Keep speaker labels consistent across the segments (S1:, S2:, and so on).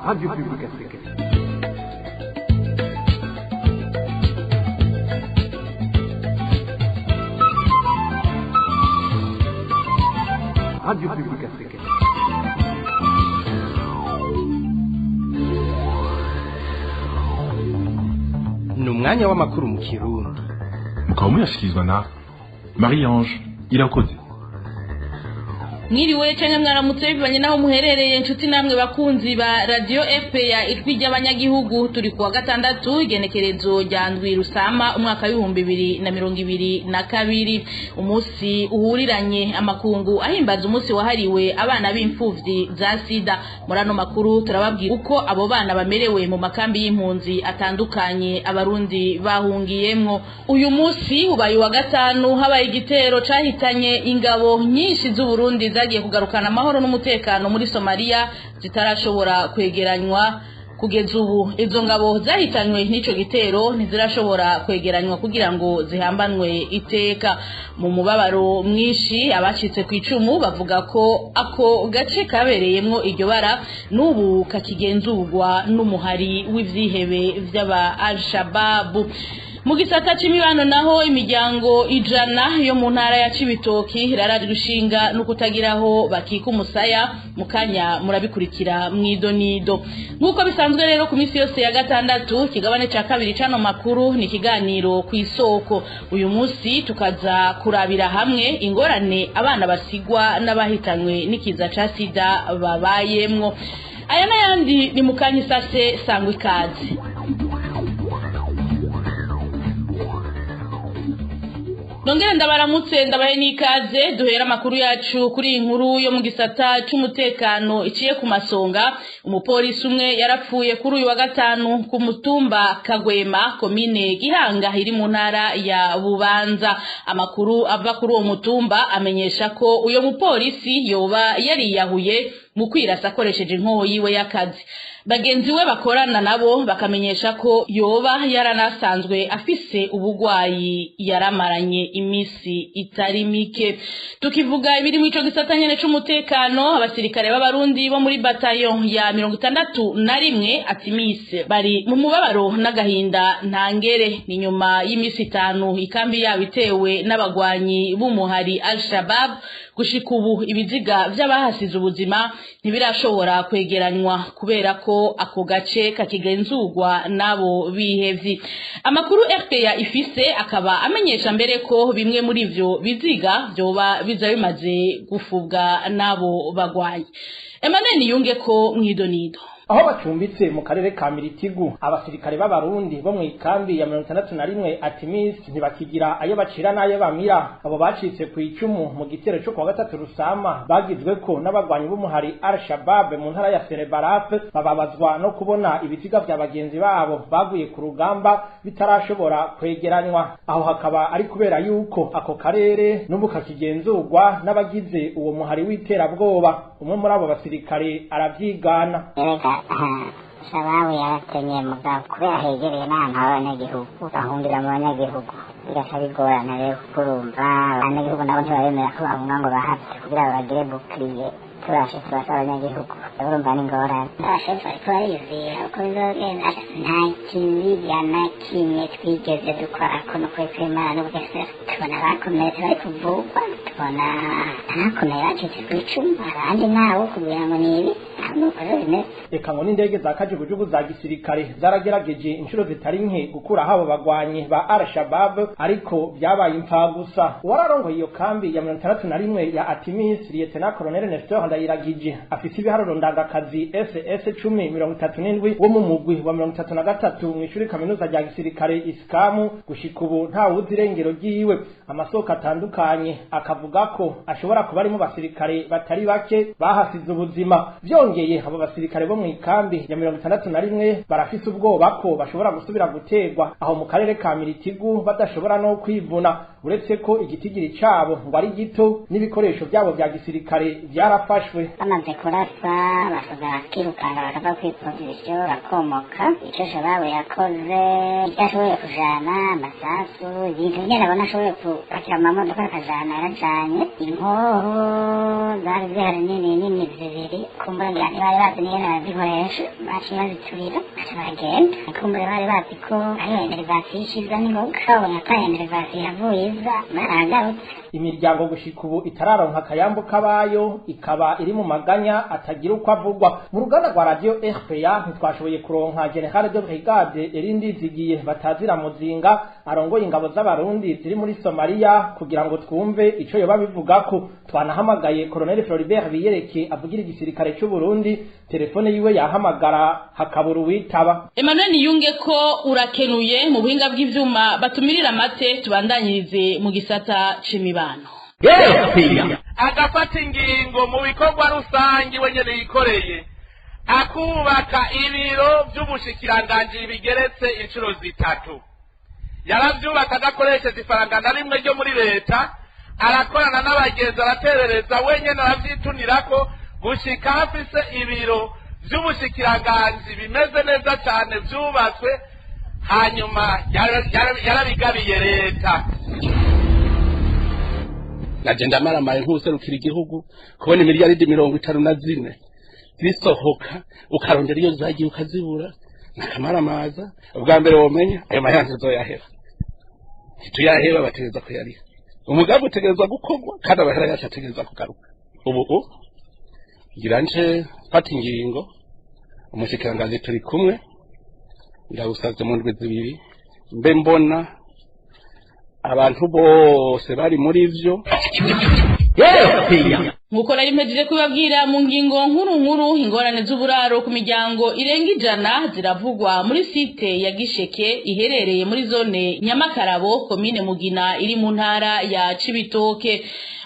S1: Radio Publique Africaine. Radio Publique Africaine.
S2: Ni umwanya w'amakuru mu Kirundi.
S3: Mukaba muyashyikirizwa na Marie Ange Irakoze.
S4: Mwiriwe canke mwaramutse bivanye naho muherereye, inshuti namwe bakunzi ba Radio FPA, ijwi ry'abanyagihugu. Turi kuwa gatandatu, igenekerezo rya ndwi Rusama umwaka w'2022, umunsi uhuriranye amakungu ahimbaza umunsi wahariwe abana b'imfuvyi za sida. Muri ano makuru turababwira uko abo bana bamerewe mu makambi y'impunzi atandukanye Abarundi bahungiyemwo. Uyu munsi ubaye wa gatanu habaye igitero cahitanye ingabo nyinshi z'Uburundi zagiye kugarukana amahoro n'umutekano muri Somalia zitarashobora kwegeranywa kugeza ubu. Izo ngabo zahitanywe n'ico gitero ntizirashobora kwegeranywa kugira ngo zihambanwe iteka. Mu mubabaro mwinshi, abacitse ku icumu bavuga ko ako gace kabereyemwo iryo bara n'ubu kakigenzurwa n'umuhari w'ivyihebe vy'aba Al-Shabaab. Mu gisata c'imibano naho, imiryango 100 yo mu ntara ya Cibitoki irarajwe ishinga no kutagiraho bakika umusaya. Mu kanya murabikurikira mw'idonido. Nk'uko bisanzwe rero ku minsi yose ya gatandatu, ikigabane ca kabiri c'ano makuru ni ikiganiro ku isoko. Uyu munsi tukaza kurabira hamwe ingorane abana basigwa n'abahitanywe n'ikiza ca sida babayemwo. Aya n'ayandi ni mu kanya isase. Sangwa ikaze. Nongere ndabaramutse, ndabahe n'ikaze. Duhera amakuru yacu kuri iyi nkuru yo mu gisata c'umutekano iciye ku masonga. Umupolisi umwe yarapfuye kuri uyu wa gatanu ku mutumba Kagwema, komine Gihanga iri mu ntara ya Bubanza. Amakuru ava kuri uwo mutumba amenyesha ko uyo mupolisi yoba yariyahuye mu kwirasa akoresheje inkoho yiwe y'akazi. Bagenzi we bakorana nabo bakamenyesha ko yoba yaranasanzwe afise ubugwayi yaramaranye imisi itari mike. Tukivuga ibiri mu ico gisata nyene c'umutekano, abasirikare b'Abarundi bo muri batayo ya 61 Atimise bari mu mubabaro n'agahinda ntangere. Ni nyuma y'imisi 5 ikambi yabo itewe n'abagwanyi b'umuhari Al-Shabaab. Gushika ubu ibiziga vy'abahasize ubuzima ntibirashobora kwegeranywa kubera ko ako gace kakigenzurwa n'abo bihevyi. Amakuru RPA ifise akaba amenyesha mbere ko bimwe muri ivyo biziga vyoba biza bimaze gufubwa n'abo bagwanyi. Emmanuel Niyunge ko mwidonido.
S5: Aho bacumbitse mu karere ka Miritigu, abasirikare b'Abarundi bo mu ikambi ya 61 Atimis ntibakigira ayo bacira n'ayo bamira. Abo bacitse ku icumu mu gitero cyo kuwa gatatu Rusama bagizwe ko n'abagwanyi b'umuhari Al-Shabaab mu ntara ya Serebaraf bababazwa no kubona ibiziga vya bagenzi babo baguye ku rugamba bitarashobora kwegeranywa. Aho hakaba ari kubera yuko ako karere n'ubu kakigenzurwa n'abagize uwo muhari w'iterabwoba. Umwe muri abo basirikare aravyigana.
S6: Shababu yaratenye mugabo kubera hegereye n'ahantu haba abanyagihugu, bahungira mu banyagihugu, bigaca bigorana rero, kuko urumva abanyagihugu nabo ntibabemera ko bahunga ngo bahave kugira bagire bukiriye. Tubashe tubashe abanyagihugu, urumva ni ingorane. Abashefu bariko bariyumvira uko bizogenda. Nta kiziga na kimwe twigeze dukorako n'ukuri kw'Imana n'ubwese. Tubona abakomeretse bari kuvugwa, tubona abakomeye bacitse kw'icumu, abandi nabo kugira ngo ni ibi nuko rero bimeze.
S5: Eka ngo n'indege za kajugujugu za gisirikare zaragerageje inshuro zitari nke gukuraho abo bagwanyi ba Al-Shabaab, ariko vyabaye impfagusa. Uwararongoye iyo kambi ya 61 ya Atimis, Lieutenant Colonel Nestor Ndayiragije, afise ibiharuro ndangakazi SS 1037 wo mu mugwi wa 33 mw'ishuri kaminuza rya gisirikare Iskamu, gushika ubu ntawuzi irengero ryiwe. Amasoko atandukanye akavuga ko ashobora kuba ari mu basirikare batari bake bahasize ubuzima. Vyongeye, abo basirikare bo mw'ikambi ya 61 barafise ubwoba ko bashobora gusubira guterwa aho mu karere ka Miritigu badashobora no kwivuna. Uretse ko igitigiri cabo ngo ari gito, n'ibikoresho byabo vya gisirikare vyarafashwe.
S6: Bamaze kurasa basoza bakirukanga, bakava kwi position bakomoka. Ico Shababu yakoze, icyo ashoboye kujana, amasasu, ibintu nyene abona ashoboye kupakira mu mamodoka akajana, yarajanye. Inkoho zari zihari nini nini zibiri, kumbura ngira ntibari bazi n'ingene bazikoresha, baciye baziturira, baca baragenda. Kumbura bari bazi ko ariyo intervention ishiza n'ingoga, babonye ata intervention ihavuye iza, baragarutse.
S5: Imiryango gushika ubu itararonka akayambo kabayo ikaba iri mu maganya atagira uko avugwa. Mu ruganda rwa Radio RPA ntitwashoboye kuronka Général de Brigade Erindizigiye batazira Muzinga, arongoye ingabo z'Abarundi ziri muri Somalia, kugira ngo twumve ico yoba bivugako. Twanahamagaye Colonel Floribert Biyereke avugira igisirikare c'u Burundi, telefone yiwe yahamagara hakabura uwitaba.
S4: Emmanuel Niyunge ko urakenuye. Mu buhinga bw'ivyuma batumirira amate, tubandanyirize mu gisata c'imibano.
S7: Agafata ingingo mu bikorwa rusange wenyine yikoreye, akubaka ibiro by'ubushikiranganji bigeretse inshuro zitatu. Yarabyubaka adakoresheje ifaranga na rimwe ryo muri leta, arakorana n'abagenzi, araterereza wenyine, arabyitunirako gushika afise ibiro by'ubushikiranganji bimeze neza cyane byubatswe. Hanyuma yarabigabiye leta.
S8: Nagenda maramaye nk'userukira igihugu kubona imiliyaridi 54 zisohoka, ukarondera iyo zagiye ukazibura, nakamaramaza. Ubwa mbere womenya ayo mahera ntizoyaheba, ntituyaheba, bategereza kuyariha. Umugambi utegerezwa gukorwa kandi amahera yacu ategereza kugaruka. Ubu ngira nce mfata ingingo, umushikiranganji turi kumwe, ndawusavye mu ndwi 2 mbe mbona abantu bose bari muri vyo.
S4: Nkuko nari mpejeje kubabwira mu ngingo nkuru nkuru, ingorane z'uburaro ku miryango irenga 100 ziravugwa muri site ya Gisheke iherereye muri zone Nyamakarabo, komine Mugina iri mu ntara ya Cibitoke.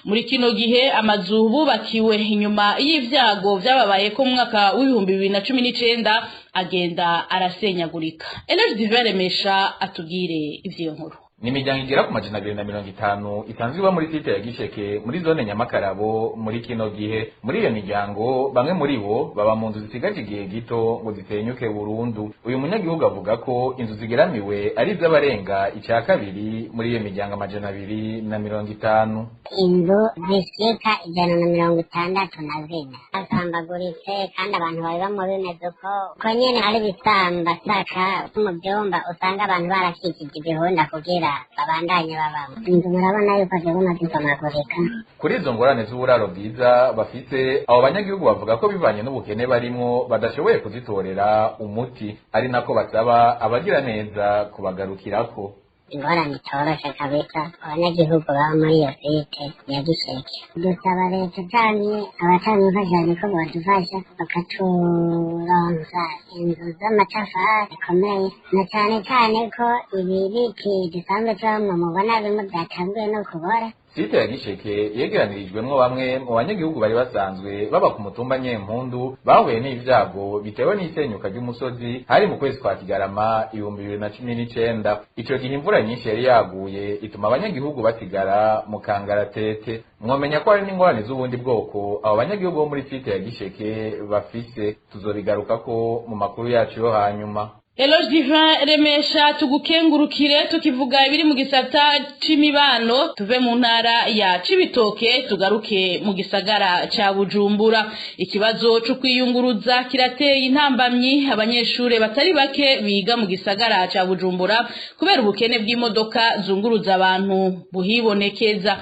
S4: Muri kino gihe amazu bubakiwe inyuma y'ivyago vyababaye ko mu mwaka w'2019 agenda arasenyagurika. Eloge Divin Remesha atubwire ivy'iyo nkuru.
S9: Ni imiryango igera ku 250 isanzwe iba muri site ya Gisheke muri zone Nyamakarabo. Muri kino gihe muri iyo miryango bamwe muri bo baba mu nzu zisigaje igihe gito ngo zisenyuke burundu. Uyu munyagihugu avuga ko inzu zigeramiwe ari iz'abarenga icya kabiri muri iyo miryango 250.
S6: Inzu zishika 164 asambaguritse, kandi abantu babibamwo bimeze uko uko nyene, ari ibisambasaka mu byumba, usanga abantu barakikije ibihunda kugira babandanye babamo. Inzu murabona yuko ziguma zibomagurika.
S9: Kuri izo ngorane z'uburaro bwiza bafise, abo banyagihugu bavuga ko bivanye n'ubukene barimwo badashoboye kuzitorera umuti, ari nako basaba abagira neza kubagarukirako.
S6: Ingorane itoroshe kabisa abanyagihugu baba muri iyo site ya Gisheke. Dusaba leta canke abatanga imfashanyo ko bodufasha bakaturonsa inzu z'amatafari zikomeye, na cane cane ko ibi biti dusanzwe tubamwo mubona bimwe vyatanguye no kubora.
S9: Site ya Gisheke yegeranirijwemwo bamwe mu banyagihugu bari basanzwe baba ku mutumba Nyempundu bahuye n'ivyago bitewe n'isenyuka ry'umusozi, hari mu kwezi kwa Kigarama 2019. Ico gihe imvura nyinshi yari yaguye ituma abanyagihugu basigara mu kangaratete. Mwomenya ko hari n'ingorane z'ubundi bwoko abo banyagihugu bo muri site ya Gisheke bafise, tuzobigarukako mu makuru yacu yo hanyuma.
S4: Eloge Divin Remesha tugukengurukire. Tukivuga ibiri mu gisata c'imibano, tuve mu ntara ya Cibitoke tugaruke mu gisagara ca Bujumbura. Ikibazo co kwiyunguruza kirateye intambamyi abanyeshure batari bake biga mu gisagara ca Bujumbura kubera ubukene bw'imodoka zunguruza abantu buhibonekeza.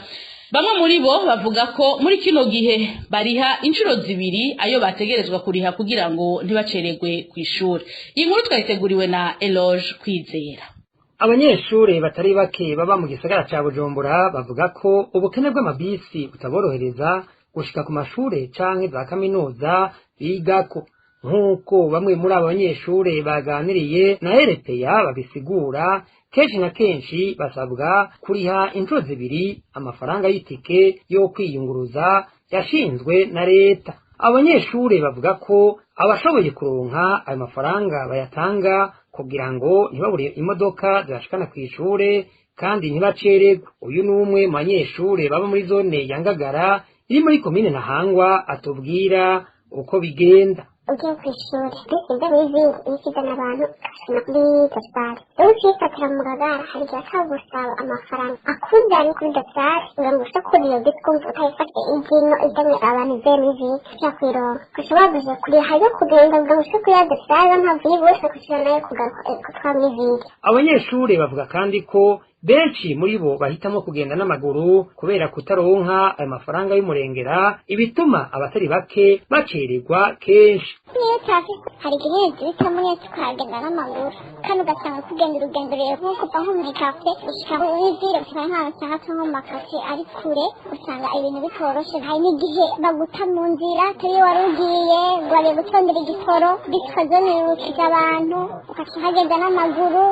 S4: Bamwe muri bo bavuga ko muri kino gihe bariha inshuro zibiri ayo bategerezwa kuriha kugira ngo ntibacererwe ku ishuri. Iyi nkuru twayiteguriwe na Eloge Kwizera.
S10: Abanyeshure batari bake baba mu gisagara ca Bujumbura bavuga ko ubukene bw'amabisi butaborohereza gushika ku mashure canke za kaminuza bigako. Nk'uko bamwe muri abo banyeshure baganiriye na RPA babisigura, kenshi na kenshi basabwa kuriha inshuro zibiri amafaranga y'itike yo kwiyunguruza yashinzwe na leta. Abanyeshure bavuga ko abashoboye kuronka ayo mafaranga bayatanga kugira ngo ntibabure imodoka zibashikana kw'ishure. kandi ntibacererwe. Uyu ni umwe mu banyeshure baba muri zone ya Ngagara iri muri komine Ntahangwa, atubwira uko bigenda.
S11: Ugiye ku ishuri, bisi iza muri ville ihita izana abantu ikabashikana kuri dosari. Rero ucifatira mu Ngagara, hari igihe ashobora gusaba amafaranga akuzanye kuri dosari kugira ngo ushobore kurira iyo bisi, kumva utayifashe izino izanye abantu ivuye muri ville ushobora kuyironka, ushobora kuja kuriha yo kugenda kugira ngo ushike kuri ya dosari, mpamvu yibushe kushira nayo kugaruka gutwara muri ville.
S10: Abanyeshure bavuga kandi ko benshi muri bo bahitamo kugenda n'amaguru kubera kutaronka ayo mafaranga y'umurengera, ibituma abatari bake bacererwa kenshi.
S11: Niyo traffic, hari igihe duhitamo nyine tukagenda n'amaguru, kandi ugasanga kugenda urugendo rero nko kuva nko muri quartier gushika muri ville, usanga nk'ahantu usanga nko mu maquartier ari kure, usanga ibintu bitoroshe. Hari n'igihe baguta mu nzira atari wari ugiye ngo bagiye gutondera igitoro, bikazonirukije abantu, ugaca uhagenda n'amaguru.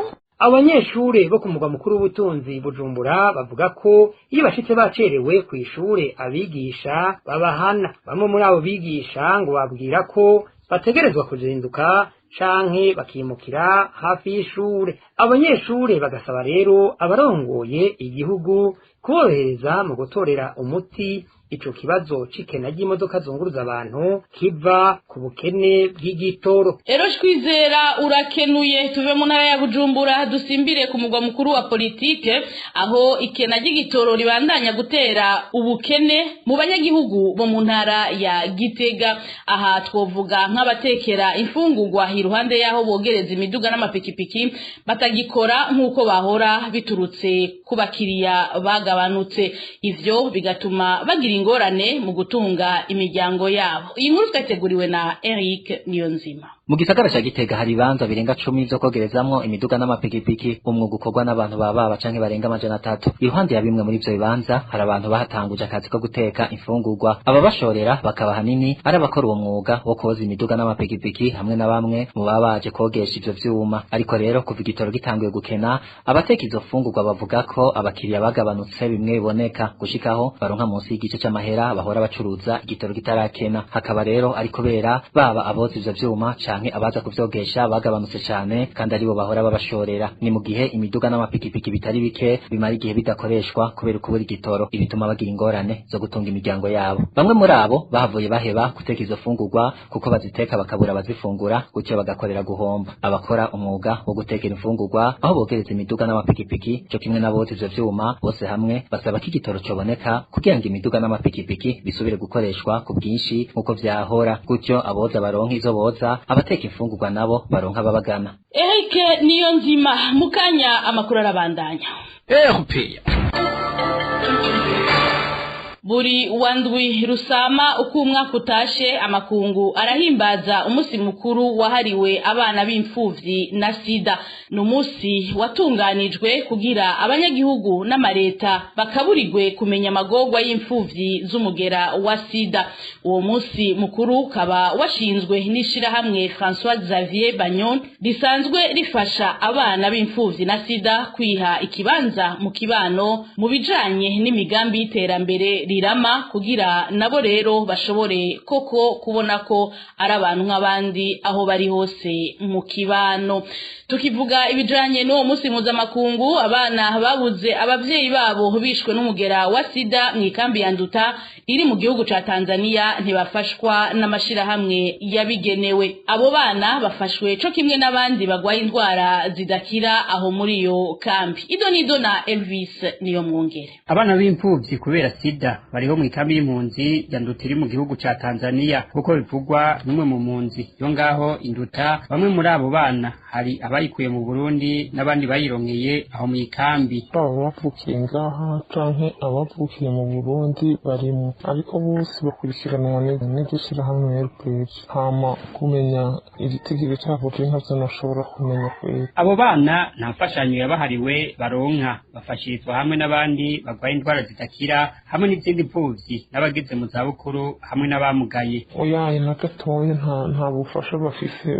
S10: Abanyeshure bo ku mugwa mukuru w'ubutunzi Bujumbura bavuga ko iyo bashitse bacerewe ku ishure abigisha babahana. Bamwe muri abo bigisha ngo babwira ko bategerezwa kuzinduka canke bakimukira hafi y'ishure. Abanyeshure bagasaba rero abarongoye igihugu kuborohereza mu gutorera umuti ico kibazo c'ikena ry'imodoka zunguruza abantu kiva ku bukene bw'igitoro.
S4: Ero Twizera, urakenuye. Tuve mu ntara ya Bujumbura dusimbire ku mugwa mukuru wa politike, aho ikena ry'igitoro ribandanya gutera ubukene mu banyagihugu bo mu ntara ya Gitega. Aha twovuga nk'abatekera imfungurwa iruhande y'aho bogereza imiduga n'amapikipiki batagikora nk'uko bahora, biturutse ku bakiriya bagabanutse. Ivyo bigatuma bagira ingorane mu gutunga imiryango yabo. Iyi nkuru twateguriwe na Eric Niyonzima.
S12: Mu gisagara ca Gitega hari ibibanza birenga 10 vyo kogerezamwo imiduga n'amapikipiki, umwuga ukorwa n'abantu baba canke barenga 300. Iruhande ya bimwe muri ivyo bibanza hari abantu bahatanguje akazi ko guteka imfungurwa. Ababashorera bakaba hanini ari abakora uwo mwuga wo koza imiduga n'amapikipiki hamwe na bamwe mu baba baje kogesha ivyo vyuma. Ariko rero kuva igitoro gitanguye gukena, abateka izo mfungurwa bavuga ko abakiriya bagabanutse bimwe biboneka, gushikaho baronka munsi y'igice c'amahera bahora bacuruza igitoro kitarakena. Hakaba rero ari kubera baba aboza ivyo vyuma canke abaza kuvyogesha bagabanutse cane, kandi aribo bahora babashorera. Ni mu gihe imiduga n'amapikipiki bitari bike bimara igihe bidakoreshwa kubera ukubura igitoro, ibituma bagira ingorane zo gutunga imiryango yabo. Bamwe muri abo bahavuye baheba guteka izo fungurwa kuko baziteka bakabura abazifungura, gutyo bagakorera guhomba. Abakora umwuga wo gutekera imfungurwa aho bogereza imiduga n'amapikipiki co kimwe n'aboza ivyo vyuma, bose hamwe basaba ko igitoro coboneka kugira ngo imiduga n'amapikipiki bisubire gukoreshwa ku bwinshi nk'uko vyahora, gutyo aboza baronke izo boza, abateka imfungurwa nabo baronka ababagana.
S4: Eric Niyonzima. Mukanya amakuru arabandanya.
S2: RPA.
S4: Buri wandwi Rusama uko umwaka utashe, amakungu arahimbaza umunsi mukuru wahariwe abana b'imfuvyi na sida. Ni umunsi watunganijwe kugira abanyagihugu n'amareta bakaburirwe kumenya amagorwa y'imfuvyi z'umugera wa sida. Uwo munsi mukuru ukaba washinzwe n'ishirahamwe François Xavier Bagnon risanzwe rifasha abana b'imfuvyi na sida kwiha ikibanza mu kibano mu bijanye n'imigambi y'iterambere rirama, kugira nabo rero bashobore koko kubona ko ari abantu nk'abandi aho bari hose mu kibano. Tukivuga ibijanye n'uwo munsi mpuzamakungu, abana babuze abavyeyi babo bishwe n'umugera wa sida mu ikambi ya Nduta iri mu gihugu ca Tanzania ntibafashwa n'amashirahamwe yabigenewe. Abo bana bafashwe co kimwe n'abandi bagwaye indwara zidakira aho muri iyo kambi. Ido nido na Elvis Niyo Mwongere.
S13: Abana b'imfuvyi kubera sida bariho mu ikambi y'impunzi ya Nduta iri mu gihugu ca Tanzania, kuko bivugwa n'umwe mu mpunzi yo ngaho Induta. Bamwe muri abo bana hari abayikuye mu Burundi n'abandi bayironkeye aho mu ikambi.
S14: Baba bavukiye ngaha canke abavukiye mu Burundi barimo, ariko bose bakurikiranwa n'iryo shirahamwe RPH. Hama kumenya igitigiri cabo je ntavyo noshobora kumenya kweri.
S13: Abo bana nta mfashanyo yabahariwe baronka, bafashirizwa hamwe n'abandi bagwaye indwara zidakira hamwe n'izindi mfuvyi n'abageze mu zabukuru hamwe n'abamugaye.
S14: Oyaye, na gatoya nta bufasha bafise.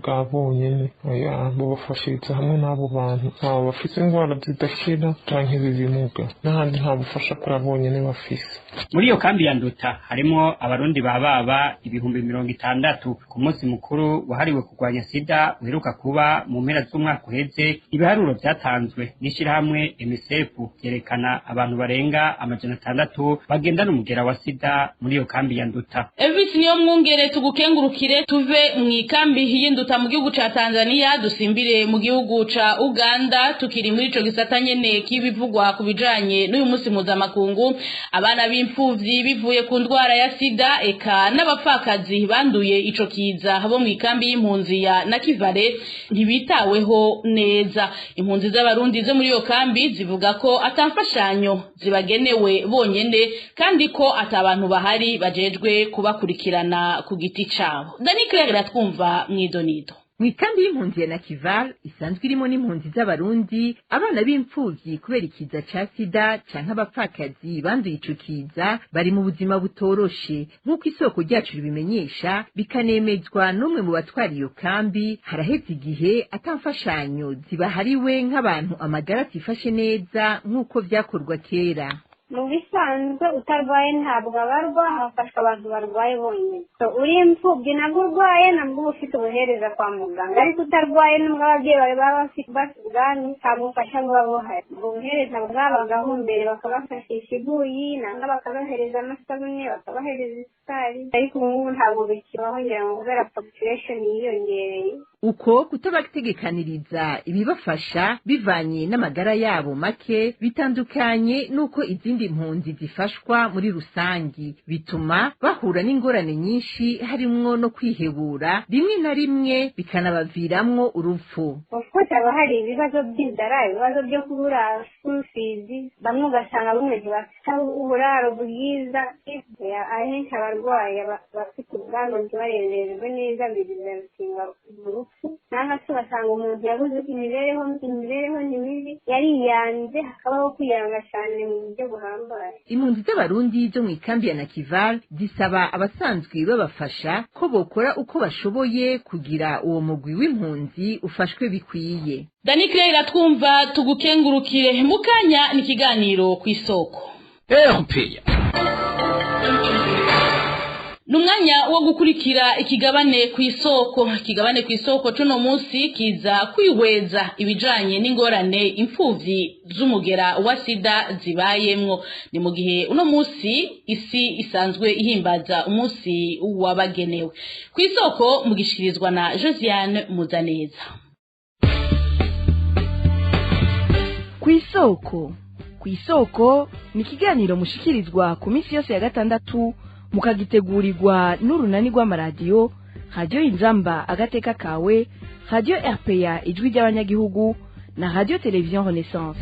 S14: bwa bonyene. Oya, bobafashiriza hamwe n'abo bantu abo bafise ingwara zidakira canke z'ibimuga, n'ahandi nta bufasha bwa bonyene bafise.
S13: Muri iyo kambi ya Nduta harimwo abarundi bababa 60,000. Ku munsi mukuru wahariwe kurwanya sida uheruka kuba mu mpera z'umwaka uheze, ibiharuro vyatanzwe n'ishirahamwe MSF vyerekana abantu barenga 600 bagendana umugera wa sida muri iyo kambi ya Nduta.
S4: Elvis niyo mwungere, tugukengurukire. Tuve mu ikambi y'Induta mu gihugu ca Tanzania, dusimbire mu gihugu ca Uganda. Tukiri muri ico gisata nyene k'ibivugwa ku bijanye n'uyu munsi mpuzamakungu, abana b'imfuvyi bivuye ku ndwara ya sida eka n'abapfakazi banduye ico kiza bo mu ikambi y'impunzi ya Nakivale ntibitaweho neza. Impunzi z'abarundi zo muri iyo kambi zivuga ko atamfashanyo zibagenewe bonyene, kandi ko atabantu bahari bajejwe kubakurikirana ku giti cabo. Dani Claire iratwumva mwidonido.
S15: Mw'ikambi y'impunzi ya Nakival isanzwe irimo n'impunzi z'abarundi, abana b'imfuvyi kubera ikiza ca sida canke abapfakazi banduye ico kiza bari mu buzima butoroshe, nk'uko isoko ryacu ribimenyesha bikanemezwa n'umwe mu batwara iyo kambi. Haraheze igihe ata mfashanyo zibahariwe nk'abantu amagara atifashe neza nk'uko vyakorwa kera.
S16: Mu bisanzwe utarwaye ntabwo abarwa, hafashwa abantu barwaye bonyine. So uri imfubyi nabwo urwaye, nabwo uba ufite ubuhereza kwa muganga, ariko utarwaye nubwo ababyeyi bawe baba bafite ubwanwa, nta bufasha buba buhari. Ubwo buhereza bwabagaho mbere, bakabafashisha ibuyi nangwa bakabahereza amasabune, bakabahereza isukari, ariko ubu ngubu ntabwo bikibaho, ngira ngo kubera population yiyongereye.
S15: Uko kutabategekaniriza ibibafasha bivanye n'amagara yabo make bitandukanye n'uko izindi mpunzi zifashwa muri rusangi, bituma bahura n'ingorane nyinshi harimwo no kwihebura, rimwe na rimwe bikanabaviramwo urupfu.
S16: Of course haba hari ibibazo by'inzara, ibibazo byo kubura school fees, bamwe ugasanga bamwe ntibafite uburaro bwiza. Ahenshi abarwayi bafite ubwandu ntibarererwe neza, biresultinga mu rupfu, nangwa se ugasanga umuntu yabuze imibereho, imibereho ni mibi, yariyanze, hakabaho kwiyanga cyane mu buryo buhambaye.
S15: Impunzi z'abarundi zo mu ikambi ya Nakival zisaba abasanzwe babafasha ko bokora uko bashoboye kugira uwo mugwi w'impunzi ufashwe bikwiye.
S4: Dani Claire iratwumva, tugukengurukire. Mukanya ni ikiganiro ku isoko.
S2: RPA.
S4: Numwanya wo gukurikira ikigabane ku isoko. Ikigabane ku isoko cuno munsi kiza kwihweza ibijanye n'ingorane imfuvyi z'umugera wa sida zibayemwo. Ni mu gihe uno munsi isi isanzwe ihimbaza umunsi wabagenewe. Ku isoko mugishikirizwa na Josiane Muzaneza.
S17: Kw'isoko, kw'isoko ni ikiganiro mushikirizwa ku minsi yose ya gatandatu, mukagitegurirwa n'urunani rw'amaradiyo Radio Inzamba Agateka Kawe, Radio RPA Ijwi ry'Abanyagihugu na Radio Television Renaissance.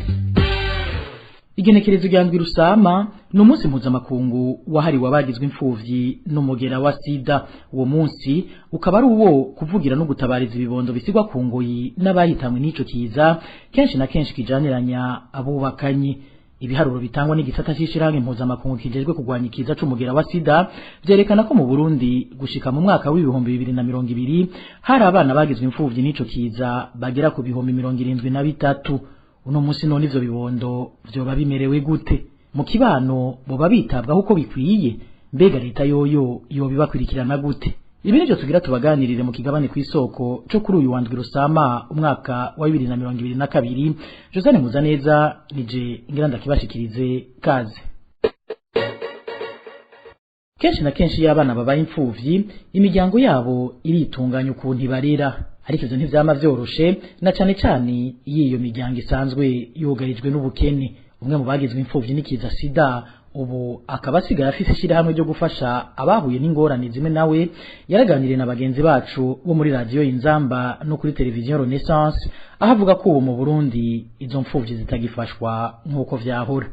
S18: Igenekerezo rya ndwi Rusama ni umunsi mpuzamakungu wahariwe abagizwe imfuvyi n'umugera wa sida. Uwo munsi ukaba ari uwo kuvugira no gutabariza ibibondo bisigwa ku ngoyi n'abahitanwe n'ico kiza, kenshi na kenshi kijaniranya abubakanyi. Ibiharuro bitangwa n'igisata c'ishirahamwe mpuzamakungu kijejwe kurwanya ikiza c'umugera wa sida vyerekana ko mu Burundi gushika mu mwaka w'2020 hari abana bagizwe imfuvyi n'ico kiza bagera ku 73,000. Uno munsi none ivyo bibondo vyoba bimerewe gute? Mu kibano boba bitabwaho uko bikwiye? Mbega leta yoyo yobibakwirikirana gute? Ibi nivyo tugira tubaganirire mu kigabane kw'isoko co kuri uyu wa ndwi Rusama umwaka wa 2022. Josane Muzaneza nije ngira ndakibashikirize, kaze. Kenshi na kenshi iyo abana babaye imfuvyi, imiryango yabo iritunganya ukuntu ibarera, ariko ivyo ntivyama vyoroshe, na cane cane iyo iyo miryango isanzwe yugarijwe n'ubukene. Umwe mu bagizwe imfuvyi n'ikiza sida, ubu akaba asigaye afise ishirahamwe ryo gufasha abahuye n'ingorane zimwe nawe, yaraganiriye na bagenzi bacu bo muri radiyo Inzamba no kuri televiziyo Renaissance, aho avuga ko ubu mu Burundi izo mfuvyi zitagifashwa nk'uko vyahora.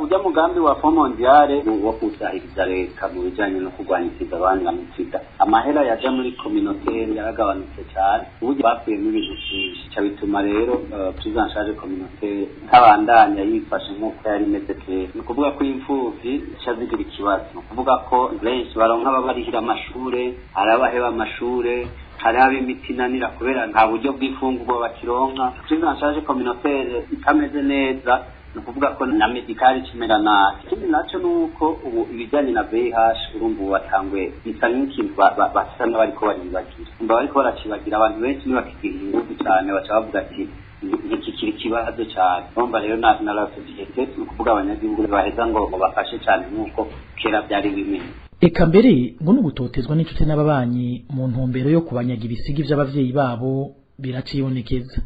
S19: Ujya mugambi wa Fonds Mondiale wo kusahiriza leta mu bijanye no kurwanya sida, abana sida, amahera yaja muri communautaire yaragabanutse cyane, uburyo bakuyemo ibintu byinshi ca bituma rero prise en charge communautaire ntabandanya yifashe nk'uko yari imeze kera. Ni ukuvuga ko imfuvyi zica zigira ikibazo, ni ukuvuga ko benshi baronka ababarihira amashure, hari abaheba amashure, Hariho ab'imiti inanira kubera nta buryo bw'ifungurwa bakironka. Prise en charge communautaire itameze neza, ni ukuvuga ko na médical ikimera nabi. Ikindi naco ni uko ubu ibijyanye na VIH, urumva ubu batanguye bisa nk'ikintu basa n'abariko baribagira. Umva, bariko baracibagira, abantu benshi ntibakigira ingufu cane, baca bavuga ati ntikikiri ikibazo cane. Urumva rero na la société, ni ukuvuga abanyagihugu, baheza ngo bafashe cane nk'uko kera byari bimeze.
S18: Eka mbere ngo n'ugutotezwa n'inshuti n'ababanyi mu ntumbero yo kubanyaga ibisigi vy'abavyeyi babo biracibonekeza.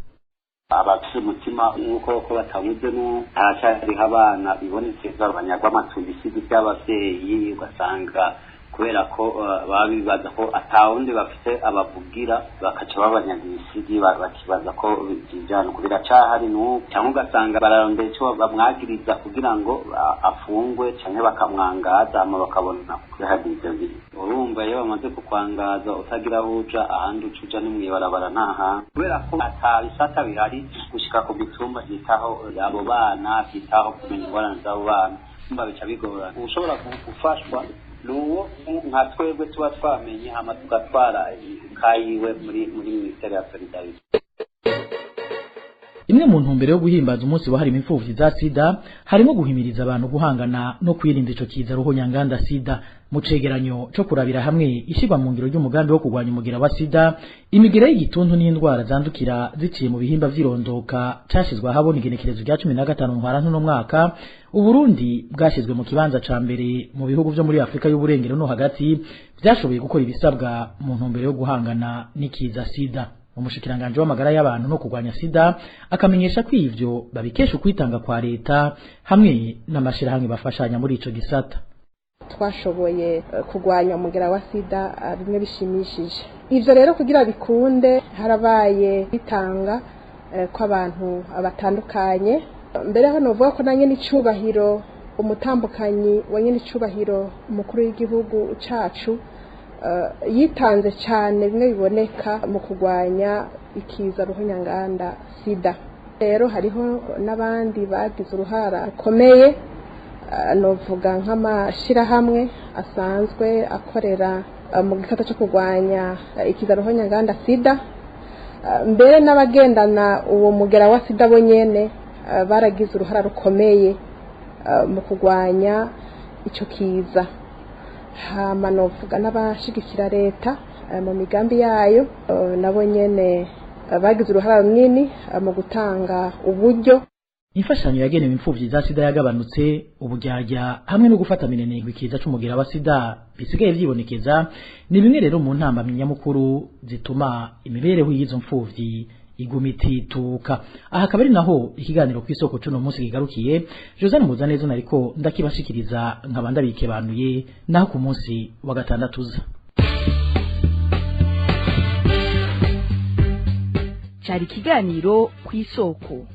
S19: Abafise umutima nk'uko ko batawuzemo, haracyariho abana bibonekeza banyagwa amatungo, ibisigi by'abavyeyi, ugasanga kubera ko baba bibaza ko atawundi bafite abavugira, bakaca babanyaga ibisigi, bakibaza ko vyijana. Biracahari n'ubu, cyangwa ugasanga bararondera ico bamwagiriza kugira ngo afungwe, canke bakamwangaza, hama bakabona kubihagira ivyo bintu. Urumva iyo bamaze kukwangaza utagira aho uja, ahandi uca uja ni mw'ibarabara, nta hantu, kubera ko ata bisata bihari gushika ku mitumba vyitaho abo bana, vyitaho kumenya ingorane z'abo bana. Urumva bica bigorana. Ushobora gufashwa nuwo nka twebwe tuba twamenye, hama tugatwara kayiwe muri ministère ya solidarité.
S18: Imwe mu ntumbero yo guhimbaza umunsi wahariwe imfuvyi za sida harimo guhimiriza abantu guhangana no kwirinda ico kiza ruhonyanganda sida. Mu cegeranyo co kurabira hamwe ishirwa mu ngiro ry'umugambi wo kurwanya umugera wa sida, imigera y'igituntu n'indwara zandukira ziciye mu bihimba vy'irondoka, cashizwe ahabona igenekerezo rya 15 ntwarante uno mwaka, Uburundi bwashizwe mu kibanza ca mbere mu bihugu vyo muri Afrika y'uburengero no hagati vyashoboye gukora ibisabwa mu ntumbero yo guhangana n'ikiza sida. Umushikiranganje w'amagara y'abantu no kurwanya sida akamenyesha ko ivyo babikesha ukwitanga kwa leta hamwe n'amashirahamwe bafashanya muri ico gisata.
S20: Twashoboye kurwanya umugera wa sida bimwe bishimishije. Ivyo rero kugira bikunde harabaye bitanga kw'abantu batandukanye. Mbere hano novuga ko na nyene icubahiro, umutambukanyi wa nyene icubahiro umukuru w'igihugu cacu, yitanze cyane bimwe biboneka mu kurwanya ikiza ruhonyanganda sida. Rero hariho n'abandi bagize uruhara rukomeye, novuga nk'amashirahamwe asanzwe akorera mu gisata cyo kurwanya ikiza ruhonyanganda sida. Mbere n'abagendana uwo mugera wa sida bo nyene baragize uruhara rukomeye mu kurwanya ico kiza. Hama novuga n'abashigikira leta mu migambi yayo, nabo nyene bagize uruhara runini mu gutanga uburyo.
S18: Imfashanyo yagenewe imfuvyi za sida yagabanutse, uburyarya hamwe no gufata minenegwe ikiza c'umugera wa sida bisigaye vyibonekeza ni bimwe rero mu ntambamyi nyamukuru zituma imibereho y'izo mfuvyi iguma itituka. Aha akaba ari naho ikiganiro kw'isoko c'uno munsi kigarukiye. Josiane Muzaneza nariko ndakibashikiriza, nkaba ndabikebanuye naho ku munsi wa gatandatu uza.
S17: Cari ikiganiro kw'isoko.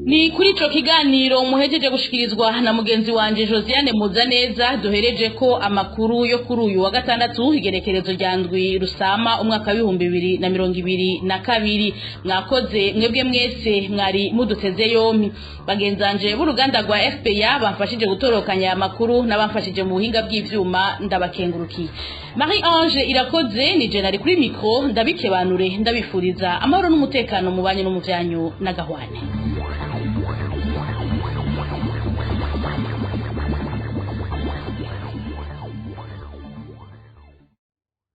S4: Ni kuri ico kiganiro muhejeje gushikirizwa na mugenzi wanje Josiane Muzaneza duhereje ko amakuru yo kuri uyu wa gatandatu, igerekerezo rya 7 Rusama umwaka wa 2022. Mwakoze mwebwe mwese mwari muduteze yompi. Bagenzanje b'uruganda rwa FPA bamfashije gutorokanya amakuru n'abamfashije mu buhinga bw'ivyuma, ndabakengurukiye. Marie Ange Irakoze ni je nari kuri micro, ndabikebanure, ndabifuriza amahoro n'umutekano mu banyu no mu vyanyu n'agahwane.